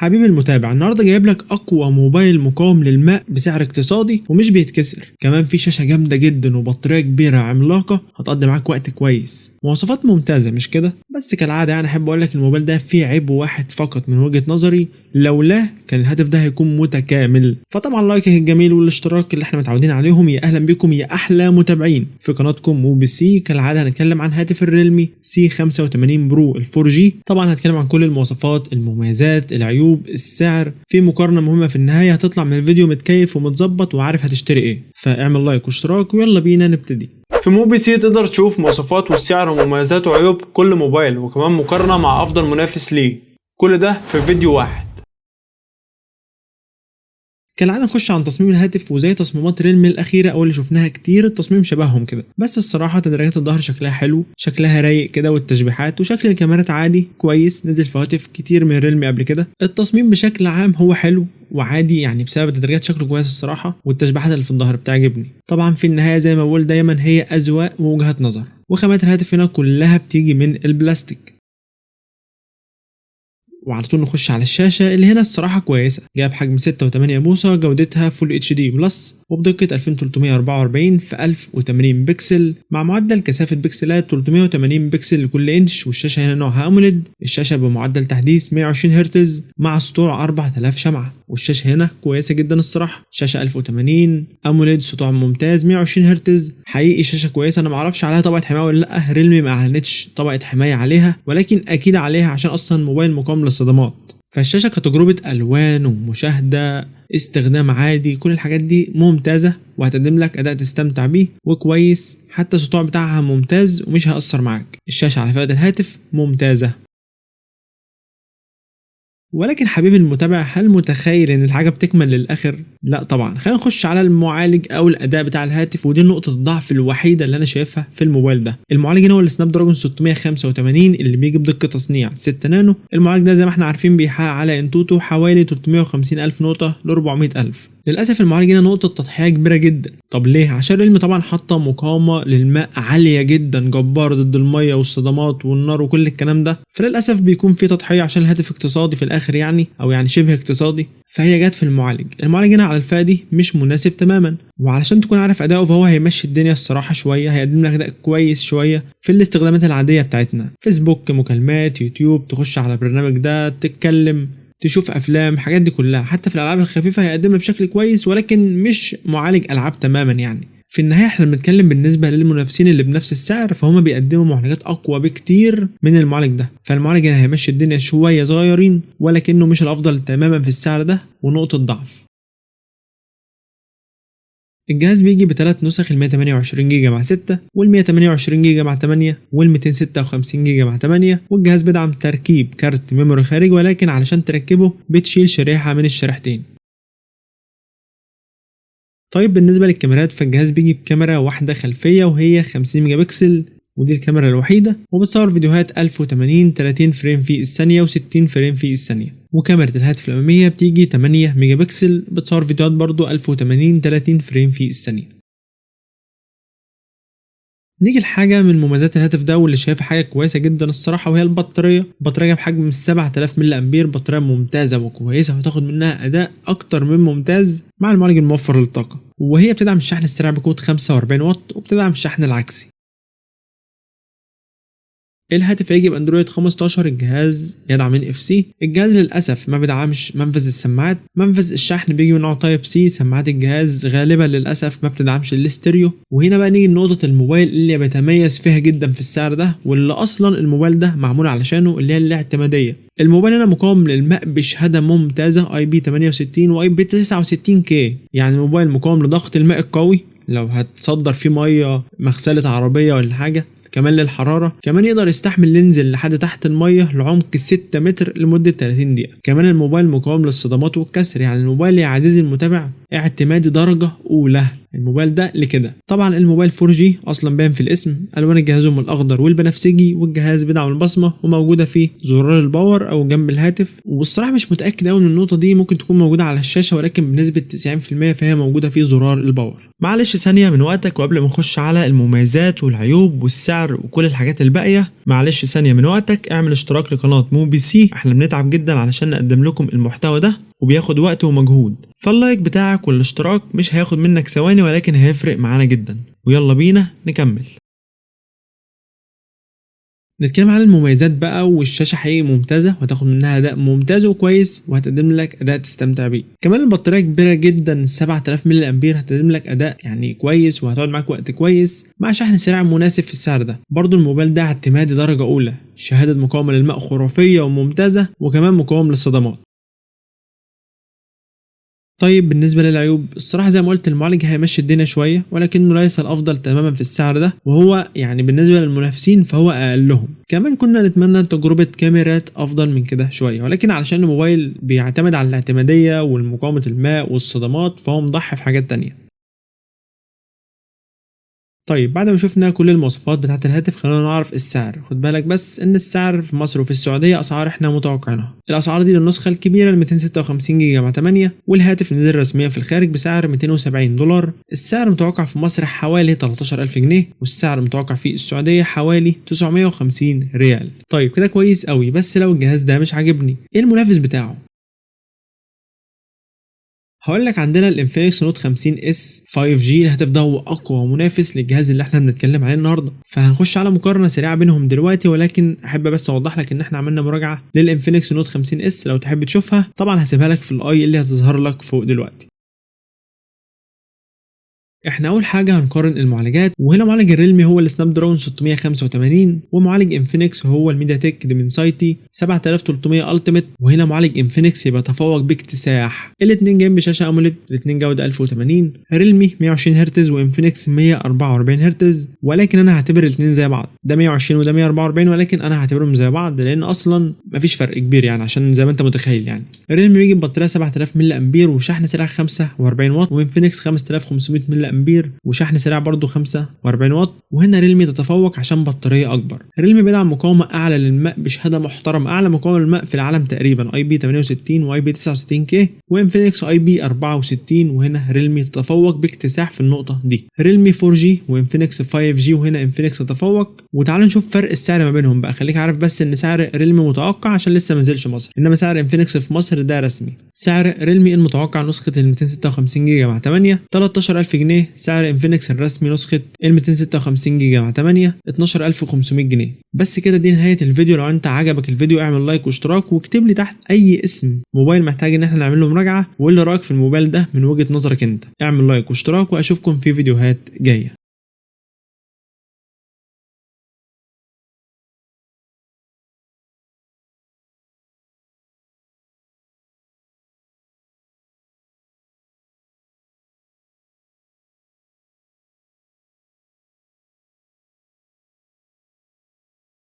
حبيبي المتابع، النهارده جايب لك اقوى موبايل مقاوم للماء بسعر اقتصادي ومش بيتكسر. كمان في شاشة جامدة جدا وبطاريه كبيرة عملاقة هتقضي معاك وقت كويس. مواصفات ممتازة مش كده؟ بس كالعادة يعني احب اقول لك الموبايل ده فيه عيب واحد فقط من وجهه نظري، لولاه كان الهاتف ده هيكون متكامل. فطبعا like الجميل والاشتراك اللي احنا متعودين عليهم. يا اهلا بكم يا احلى متابعين في قناتكم موبي سي. كالعادة هنتكلم عن هاتف ال Realme C85 Pro ال 4G. طبعا هنتكلم عن كل المواصفات، المميزات، العيوب، السعر، في مقارنة مهمة في النهاية. هتطلع من الفيديو متكيف ومتظبط وعارف هتشتري ايه. فاعمل like واشتراك ويلا بينا نبتدي. في موبي سي تقدر تشوف مواصفات والسعر ومميزات وعيوب كل موبايل، وكمان مقارنة مع افضل منافس ليه. كل ده في فيديو واحد. كالعادة نخش عن تصميم الهاتف، وزي تصميمات Realme الاخيرة او اللي شفناها كتير التصميم شبههم كده، بس الصراحة تدريجات الظهر شكلها حلو، شكلها رايق كده، والتشبيحات وشكل الكاميرات عادي كويس، نزل في هواتف كتير من Realme قبل كده. التصميم بشكل عام هو حلو وعادي يعني بسبب التدريجات شكله كويس الصراحه، والتشبيحات اللي في الظهر بتعجبني. طبعا في النهاية زي ما بقول دايما هي اذواق ووجهات نظر. وخامات الهاتف هنا كلها بتيجي من البلاستيك. وعلى طول نخش على الشاشة اللي هنا الصراحة كويسة، جاية بحجم 6.8 بوصة، جودتها Full HD Plus وبدقة 2344 في 1080 بكسل مع معدل كثافة بكسلات 380 بكسل لكل انش. والشاشة هنا نوعها AMOLED. الشاشة بمعدل تحديث 120 هرتز مع سطوع 4000 شمعة. والشاشة هنا كويسة جدا الصراحة، شاشة 1080 AMOLED، سطوع ممتاز، 120 هرتز، حقيقي شاشة كويسة. انا معرفش عليها طبقة حماية ولا لا، Realme ما اعلنتش طبقة حماية عليها، ولكن اكيد عليها عشان اصلا موبايل مقاوم للصدمات. فالشاشة كتجربة ألوان ومشاهدة استخدام عادي كل الحاجات دي ممتازة، وهتقدم لك أداء تستمتع بيه وكويس، حتى السطوع بتاعها ممتاز ومش هيأثر معاك. الشاشة على فئة الهاتف ممتازة. ولكن حبيبي المتابع، هل متخيل ان الحاجة بتكمل للاخر؟ لا طبعا. خلينا نخش على المعالج او الاداء بتاع الهاتف، ودي نقطة الضعف الوحيدة اللي انا شايفها في الموبايل ده. المعالج هنا هو ال Snapdragon 685 اللي بيجي بدقة تصنيع 6 نانو. المعالج ده زي ما احنا عارفين بيحقق على AnTuTu حوالي 350 الف نقطة ل 400 الف. للاسف المعالج هنا نقطة تضحية كبيرة جدا. طب ليه؟ عشان Realme طبعا حاطه مقاومة للماء عالية جدا جبارة ضد المية والصدمات والنار وكل الكلام ده، فللاسف بيكون في تضحية عشان الهاتف اقتصادي في الاخر يعني، او يعني شبه اقتصادي، فهي جت في المعالج. المعالج هنا على الفئة دي مش مناسب تماما. وعلشان تكون عارف اداؤه، فهو هيمشي الدنيا الصراحة شويه، هيقدم لك اداء كويس شوية في الاستخدامات العادية بتاعتنا، فيسبوك، مكالمات، يوتيوب، تخش على البرنامج ده، تتكلم، تشوف افلام، الحاجات دي كلها. حتى في الالعاب الخفيفة هيقدمها بشكل كويس، ولكن مش معالج العاب تماما. يعني في النهاية احنا بنتكلم بالنسبة للمنافسين اللي بنفس السعر، فهم بيقدموا معالجات اقوى بكتير من المعالج ده. فالمعالج هنا هيمشي الدنيا شوية صغيرين، ولكنه مش الافضل تماما في السعر ده ونقطة ضعف. الجهاز بيجي بثلاث نسخ: ال 128 جيجا مع 6، وال 128 جيجا مع 8، وال 256 جيجا مع 8. والجهاز بيدعم تركيب كارت memory خارجي، ولكن علشان تركبه بتشيل شريحة من الشريحتين. طيب بالنسبة للكاميرات، فالجهاز بيجي بكاميرا واحدة خلفية وهي 50 ميجا بكسل، ودي الكاميرا الوحيدة، وبتصور فيديوهات 1080 30 frame في الثانية و60 frame في الثانية. وكاميرا الهاتف الأمامية بتيجي 8 ميجا بكسل، بتصور فيديوهات برضو 1080 30 frame في الثانية. نيجي لحاجة من مميزات الهاتف ده واللي شايفها حاجة كويسة جدا الصراحة، وهي البطارية. بطارية بحجم 7000 ملي أمبير، بطارية ممتازة وكويسة وهتاخد منها أداء أكتر من ممتاز مع المعالج الموفر للطاقة. وهي بتدعم الشحن السريع بقوة 45 واط وبتدعم الشحن العكسي. الهاتف هيجي ب Android 15. الجهاز يدعم NFC. الجهاز للاسف ما بيدعمش منفذ السماعات. منفذ الشحن بيجي من نوع Type C. سماعات الجهاز غالبا للاسف ما بتدعمش الاستيريو. وهنا بقى نيجي لنقطة الموبايل اللي بيتميز فيها جدا في السعر ده، واللي اصلا الموبايل ده معمول علشانه، اللي هي الاعتماديه. الموبايل هنا مقاوم للماء بشهادة ممتازة IP 68 و IP 69 K، يعني الموبايل مقاوم لضغط الماء القوي لو هتصدر فيه مية مغسله عربية ولا حاجه، كمان للحرارة، كمان يقدر يستحمل ينزل لحد تحت المية لعمق 6 متر لمدة 30 دقيقة. كمان الموبايل مقاوم للصدمات والكسر، يعني الموبايل يا عزيزي المتابع اعتمادي درجة أولى الموبايل ده لكده. طبعا الموبايل 4G اصلا باين في الاسم. الوان الجهاز هم الاخضر والبنفسجي، والجهاز بيدعم البصمة وموجودة فيه زرار ال power او جنب الهاتف. والصراحة مش متاكد قوي من النقطة دي، ممكن تكون موجودة على الشاشة، ولكن بنسبة 90% فهي موجودة في زرار ال power. معلش ثانية من وقتك، وقبل ما نخش على المميزات والعيوب والسعر وكل الحاجات الباقية معلش ثانية من وقتك، اعمل اشتراك لقناه مو بي سي، احنا بنتعب جدا علشان نقدم لكم المحتوى ده وبياخد وقت ومجهود، فال like بتاعك والاشتراك مش هياخد منك ثواني ولكن هيفرق معانا جدا. ويلا بينا نكمل. نتكلم عن المميزات بقى، والشاشه حقيقي ممتازة وهتاخد منها اداء ممتاز وكويس وهتقدم لك اداء تستمتع بيه. كمان البطارية كبيرة جدا 7000 ملي امبير، هتقدم لك اداء يعني كويس وهتقعد معاك وقت كويس مع شحن سريع مناسب في السعر ده. برضو الموبايل ده اعتمادي درجه اولى، شهادة مقاومة للماء خرافية وممتازة، وكمان مقاوم للصدمات. طيب بالنسبة للعيوب، الصراحة زي ما قلت المعالج هيمشي الدنيا شوية، ولكنه ليس الأفضل تماما في السعر ده، وهو يعني بالنسبة للمنافسين فهو أقلهم. كمان كنا نتمنى تجربة كاميرات أفضل من كده شوية، ولكن علشان الموبايل بيعتمد على الاعتمادية والمقاومة الماء والصدمات فهو مضحي في حاجات تانية. طيب بعد ما شفنا كل المواصفات بتاعة الهاتف خلينا نعرف السعر. خد بالك بس ان السعر في مصر وفي السعودية اسعار احنا متوقعينها. الاسعار دي للنسخة الكبيرة ال 256 جيجا مع 8، والهاتف نزل رسميا في الخارج بسعر $270. السعر متوقع في مصر حوالي 13000 جنيه، والسعر متوقع في السعودية حوالي 950 ريال. طيب كده كويس قوي، بس لو الجهاز ده مش عاجبني ايه المنافس بتاعه؟ هقول لك عندنا ال Infinix Note 50 S 5G. الهاتف ده هو اقوى منافس للجهاز اللي احنا بنتكلم عليه النهارده، فهنخش على مقارنة سريعة بينهم دلوقتي، ولكن احب بس اوضح لك ان احنا عملنا مراجعه لل Infinix Note 50 S، لو تحب تشوفها طبعا هسيبها لك في ال i اللي هتظهر لك فوق دلوقتي. احنا اول حاجة هنقارن المعالجات، وهنا معالج ال Realme هو ال Snapdragon 685، ومعالج Infinix هو ال MediaTek Dimensity 7300 Ultimate، وهنا معالج Infinix يبقى تفوق باكتساح. الاثنين جايين بشاشة AMOLED، الاثنين جوده 1080، Realme 120 هرتز و Infinix 144 هرتز، ولكن انا هعتبر الاثنين زي بعض، ده 120 وده 144، ولكن انا هعتبرهم زي بعض لان اصلا مفيش فرق كبير يعني، عشان زي ما انت متخيل يعني. Realme بيجي ببطاريه 7000 ملي امبير وشحن سريع 45 واط، و Infinix 5500 ملي امبير وشحن سريع برضو 45 واط، وهنا Realme تتفوق عشان بطارية اكبر. Realme بيدعم مقاومة اعلى للماء بشهادة محترمه، اعلى مقاومة للماء في العالم تقريبا IP 68 و IP 69 K، و Infinix IP 64، وهنا Realme تتفوق باكتساح في النقطة دي. Realme 4G و Infinix 5G، وهنا Infinix تتفوق. وتعالوا نشوف فرق السعر ما بينهم بقى. خليك عارف بس ان سعر Realme متوقع عشان لسه ما نزلش مصر، انما سعر Infinix في مصر ده رسمي. سعر Realme المتوقع نسخه ال 256 جيجا مع 8 13000 جنيه، سعر Infinix الرسمي نسخه ال 256 جيجا مع 8 12500 جنيه. بس كده دي نهاية الفيديو. لو انت عجبك الفيديو اعمل like واشتراك، واكتب لي تحت اي اسم موبايل محتاج ان احنا نعمل له مراجعه، وقول لي رايك في الموبايل ده من وجهه نظرك انت. اعمل like واشتراك، واشوفكم في فيديوهات جاية.